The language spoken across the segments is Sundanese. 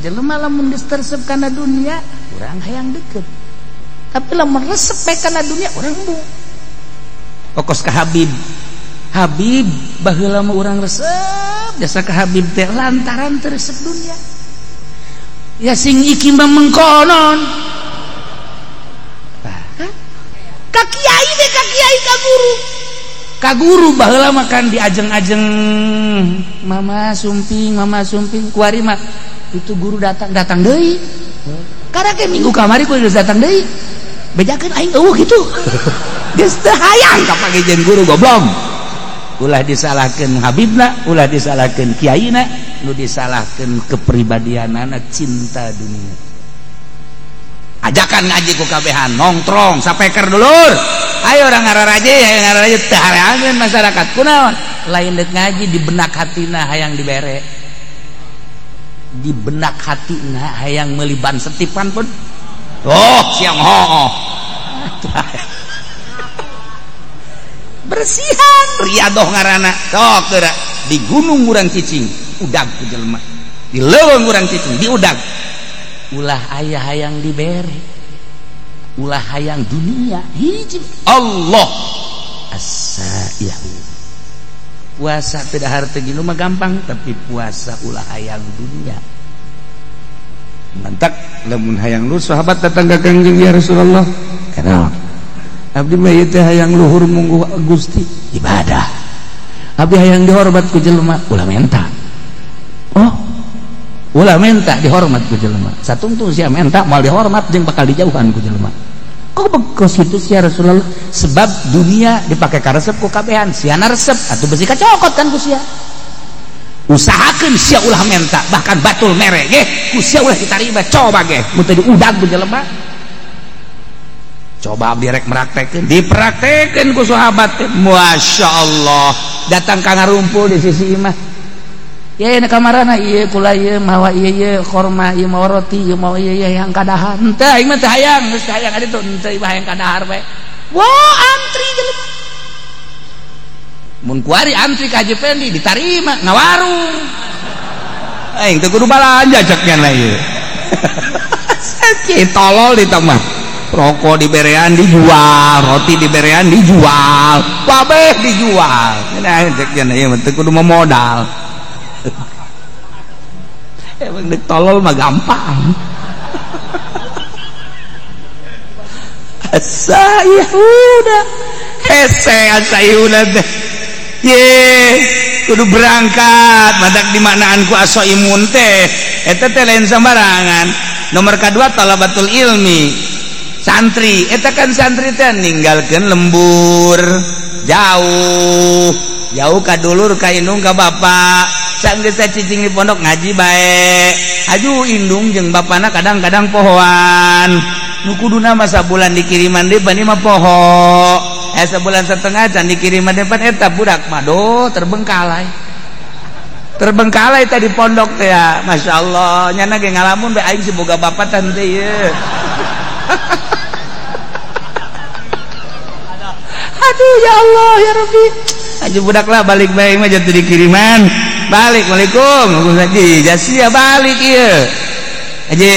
Jelema lamun geus resep kana dunia urang hayang deket. Tapi lamun resep bae kana dunia urang embung. Pokos ka Habib. Habib baheula mah urang resep jasa ka Habib teh lantaran teu resep dunia. Ya sing iki mah mengkonon. Kan? Ka kiai deh, ka kiai ka guru. Ka guru baheula mah kan diajeng-ajeng mama sumping kuari mah itu guru datang deui. Karena ke minggu kamari kudu datang deui. Bejakeun aing eueuh kitu. Geus teu hayang ka pagejeun guru goblok. Ulah disalahkeun habibna, ulah disalahkeun kiaina, nu disalahkeun kepribadianana cinta dunia. Ajakan ngaji ku kabehan, nongtrong sapeker dulur. Ayo orang ngararaje, ayo ngararaje teu hareangeun masyarakat. Kunaon? Lain deuk ngaji di benak hatina hayang dibere. Di benak hatina hayang meuli ban setipan pun. Oh, siang hooh. Bersihan riadoh ngaranna. Sok geura di gunung urang cicing, udag ku jelema. Di leuweung urang cicing, diudag. Ulah aya hayang dibere. Ulah hayang dunia hiji Allah as-saihu. Puasa teu dahar teu ginum mah gampang, tapi puasa ulah hayang dunia. Mantak lamun hayang luhur sahabat datang ka Kangjeng ya Rasulullah. Kenapa? Abdi mah ieu teh hayang luhur mungguh Gusti ibadah. Abdi hayang dihormat ku jelema ulah menta. Oh, ulah menta dihormat ku jelema. Satungtung sia menta moal dihormat jeung bakal dijauhan ku jelema. Kok bekos kitu sia Rasulullah? Sebab dunia dipake karesep ku kabehan, siana resep atuh besi kacokot kan ku sia. Usahakeun sia ulah menta, bahkan batul mere ge ku sia ulah ditarima, coba ge mun teu diudag ku jelema. Coba abdi rek meraktekeun, dipraktekeun ku sahabat teh. Masya Allah, datang ka ngarumpul di sisi imah. Ye na kamarana ieu kula ieu mawa ieu ieu korma ieu mawa roti ieu mawa ieu ieu yang kadahar. Henteu aing mah teu hayang, geus teu hayang adi tuh henteu ieu hayang kadahar bae. Wah, antri jelema. Mun kuari antri ka Haji Pendi ditarima ngawarung. Aing teu kudu balanja cek nya ieu. Sakit tolol di mah. Rokok diberean dijual, roti diberean dijual, kabeh dijual. Nah, cek nya ieu mah teu kudu memodal. Emang dek tolol mah gampang. Asaihuda hese asaihuda teh. Ye, kudu berangkat madak dimaknaan ku asoimun teh. Eta teh lain sembarangan. Nomor kadua talabatul ilmi. Santri, eta kan santri teh ninggalkeun lembur jauh. Jauh ka dulur ka indung ka bapak. Sanggeus cicing di pondok ngaji bae. Aju indung jeung bapana kadang-kadang pohoan. Nu kuduna mah sabulan dikiriman deui bani mah poho. Sabulan setengah can dikiriman depan eta budak mah do terbengkalai. Terbengkalai tadi pondok teh ya. Masyaallah, nyana ge ngalamun bae aing si boga bapak tante ieu. Aduh ya Allah ya Rabbi. Aju budak lah balik bae mah jatuh dikiriman. Balik, waalaikum. Haji, sia balik ieu. Haji,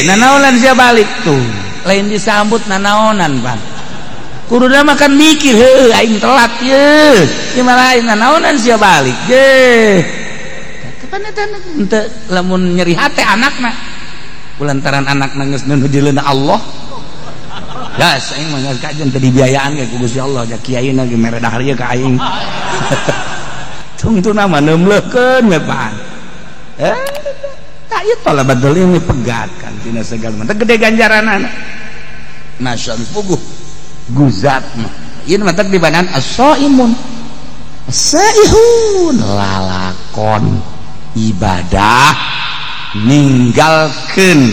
nanaonan sia balik tuh. Lain disambut nanaonan, Pak. Kuduna mah kan mikir, heuh aing telat ieu. Ieu mah lain nanaonan sia balik. Ye. Kapan eta henteu lamun nyeri hate anakna. Kulantaran anakna geus nu dileuna Allah. Gas aing mah geus kajen teu dibiayaan ge ku Gusti Allah, ja kiaina ge mere dahar ieu ka aing. Tungtuna mah neumleukeun we pan. Tak ieu talabatul ilmi pegat kan tina segala mah gede ganjaranana. Masyaallah puguh guzat mah. Ieu mah teh dibanan as-saimun. As-saihun lalakon ibadah ninggalkeun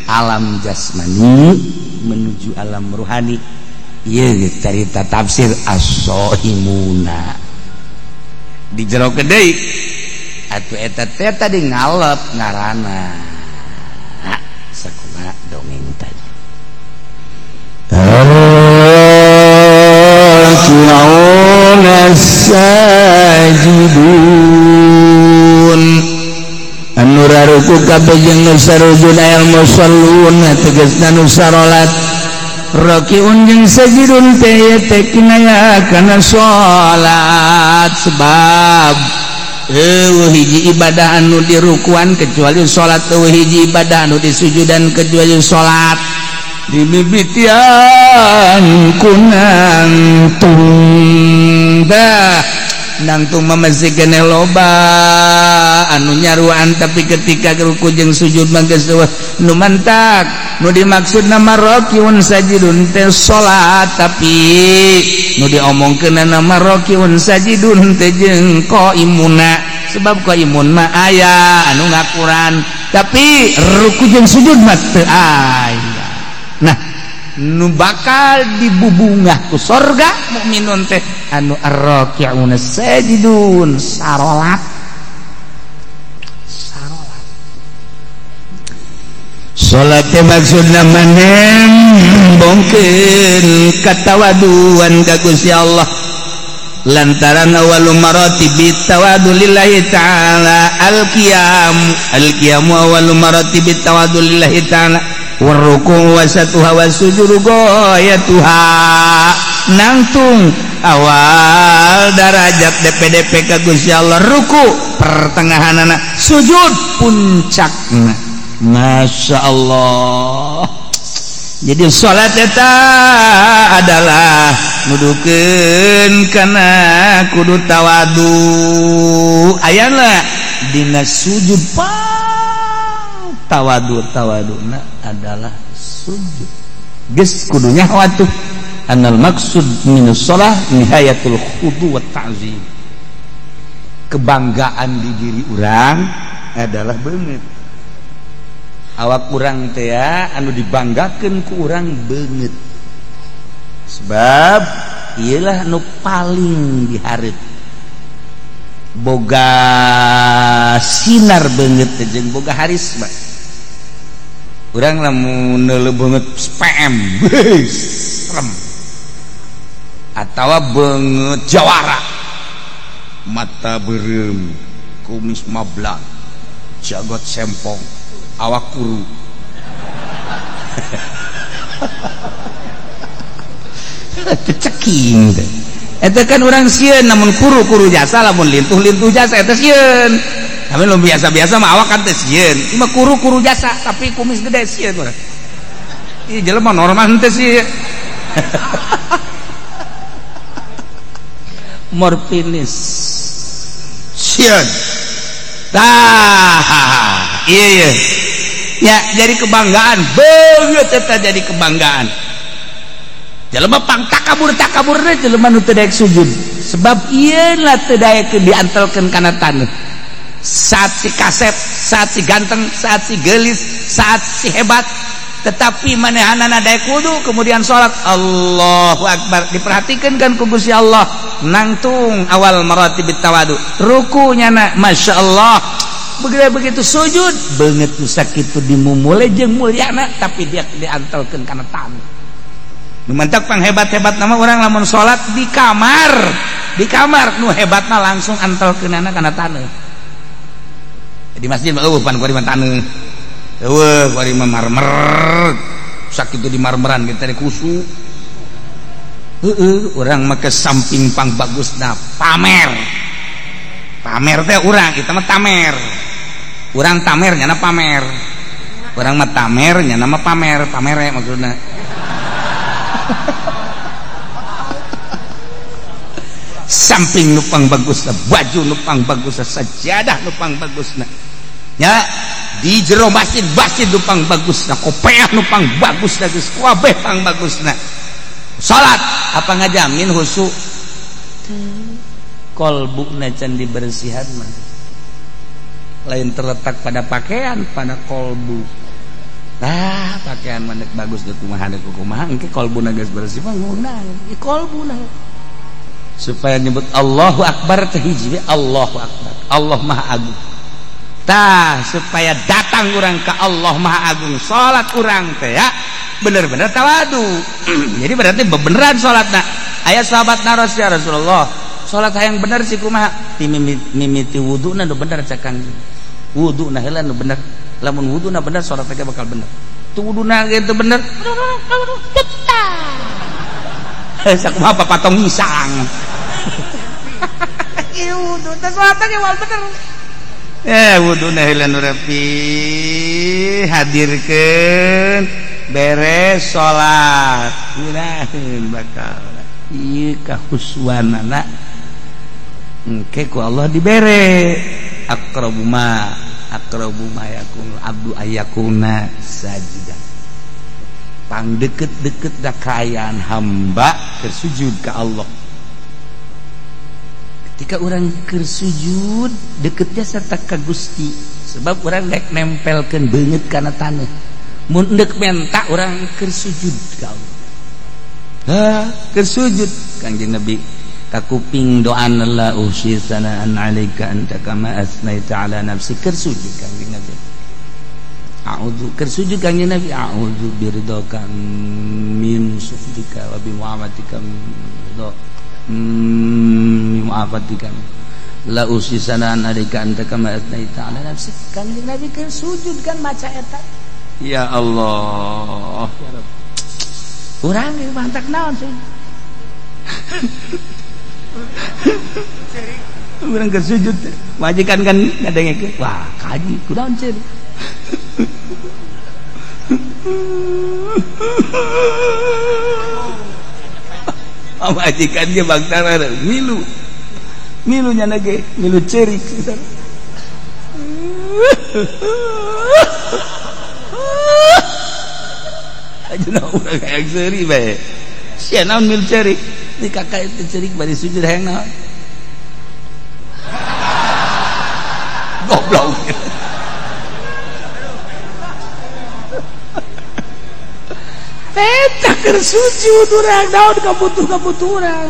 alam jasmani menuju alam ruhani. Ieu carita tafsir as-saimuna. Di jero deui atuh eta teh tadi ngalep ngaranna sakumaha dongeng tadi. Raki'una sajidun Anu raruku kabeh jeung nu sarujud ayal musallun tegasna nu sarolat. Rakiun jeung sajidun teh teh kinaya kana salat sebab eueuh hiji ibadah anu dirukuan kecuali salat, eueuh hiji ibadah anu disujudan kecuali salat. Dimimitian kunang tung dah nangtung masih kene loba anu nyaruan, tapi ketika ruku jeung sujud mah geus eueuh nu mantak. Nu dimaksud nama rakiun sajidun teh salat, tapi nu diomongkeun nama rakiun sajidun teh jeung qaimuna, sebab qaimun mah aya anu ngakuran, tapi ruku jeung sujud mah teu aya. Nah, nu bakal dibubungah ku sorga mukminun teh anu arraki'una sajidun sarolat. Sarolat salat teh maksudna manembongkeun katawaduan ka Gusti Allah, lantaran awwalu maratibi tawadu lillahi ta'ala al-qiyam, al-qiyamu awwalu maratibi tawadu lillahi ta'ala warruku wasatuha wasujudu goyatuha. Nangtung awal darajat DPDP ka Gusti Allah ruku pertengahanana, sujud puncakna. Masya Allah. Jadi salat eta adalah nudukeun kana kudu tawadu. Ayana dina sujud pang tawadu, tawaduna adalah sujud. Geus kudu nyaho atuh anal maksud minus shalah nihayatul khudu wa ta'zim. Kebanggaan di diri urang adalah beungeut. Awak urang teh anu dibanggakeun ku urang beungeut. Sebab ieulah nu paling dihareup. Boga sinar beungeut teh jeung boga harisma. Urang lamun neuleuh beungeut PM, serem. Atawa beungeut jawara. Mata beureum, kumis mablang, jagot sempong, awak kuru. Ceking teh. Eta kan urang sieun namun kuru-kuru jasa, lamun lintuh-lintuh jasa eta sieun. Tapi lu biasa-biasa mah awak kan teh sieun. Ieu mah kuru-kuru jasa tapi kumis gede sieun urang. Ieu jelema normal henteu sih. Morfinis. Sieun. Tah, iya iya. Ya, jadi kebanggaan, beungeut eta jadi kebanggaan. Jelema pang takabur-takaburna jelema nu teu daek sujud. Sebab ieu lah teu daek diantelkeun kana taneuh. Saat si kasep, saat si ganteng, saat si geulis, saat si hebat, tetapi manehanana daek wudu kemudian salat Allahu Akbar, diperhatikeun kan ku Gusti Allah. Nangtung awal maratibit tawadu, rukunya na Masya Allah. Begitu sujud beungeut nu sakitu dimumule jeung mulyana, tapi dia diantelkeun kana taneuh. Nu mantak panghebat-hebat nama orang lamun salat di kamar, di kamar nu hebatna langsung antelkeunana kana taneuh. Di masjid mah eueuh pan kuari mah taneuh. Eueuh kuari mah marmer. Sakitu di marmeran kita teh kusu. Heueuh urang mah ke samping pang bagusna pamer. Pamer teh urang, kita mah tamer. Urang tamer nyana pamer. Urang mah tamer nyana mah pamer, pamere maksudna. Samping nupang bagusna, baju nupang bagusna, sajadah nupang bagusna. Ya, di jero masjid masjid nupang bagusna, kopeah nupang bagusna, geus kabeh pang bagusna. Salat apa ngajamin khusyuk? Kolbuna can dibersihan mah. Lain terletak pada pakaian, pada kolbu. Nah, pakaian mah bagus deuk kumaha deuk kumaha, engke kolbuna geus bersih mah ngeunah. Ieu kolbuna. Supaya nyebut Allahu Akbar teh hiji Allahu Akbar, Allah Maha Agung. Tah, supaya datang urang ke Allah Maha Agung, salat urang teh ya bener-bener tawadu. Jadi berarti bebeneran salatna. Aya sahabat naros ya Rasulullah, salat hayang bener sih kumaha? Ti mimiti wuduna nu bener cek Kangjeng. Wuduna heula nu bener. Lamun wuduna bener salat teh bakal bener. Tu wuduna gitu bener. Sakumaha papatong isang. Ieu wudu teh salat teh wal bener. Wuduna heula nu rapi hadirkeun beres salat. Ngeunaheun bakal. Ieu kahuswanana engke ku Allah dibere aqrabu ma yakunu abdu ayakuna sajidan. Pang deket-deket da kaayaan hamba keur sujud ka Allah. Ketika orang keur sujud deketnya serta ka Gusti, sebab orang rek nempelkeun beungeut kana taneuh. Mun deuk menta orang keur sujud ka Allah. Ha, keur sujud Kangjeng Nabi kakuping doan la usi sanaan alaika anta kama asnaita ala nafsi keur sujud Kangjeng Nabi. A'udzu keur sujud Kangjeng Nabi a'udzu biridhaka min sufdika wa bi mu'amatika min mu'afatika la usi sanaan alaika anta kama asnaita ala nafsi. Kangjeng Nabi keur sujud kan maca eta. Ya Allah ya Rabb. Urang ge mantak naon sih. Urang keur sujud majikan kan ngadengekeun wah kaji kunaon ceuri. Majikan ge bangtara milu. Milu nya ge milu ceurik. Ajeuna urang hayang seuri bae. Sia naon milu ceurik? Di kakak itu cerik bari sujud hayang naon? Goblok. Eta keur sujud urang naon kabutuh-kabutuh urang.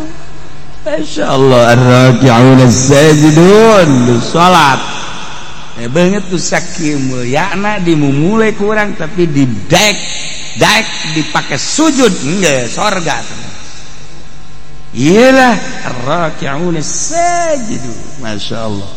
Masyaallah ar-raki'un as-sajidun salat. Beungeut ku sakieu mulyana dimumule ku urang tapi didek daek dipakai sujud enggak sorga. Iyalah ar-raki'un as-sajidun. Masyaallah.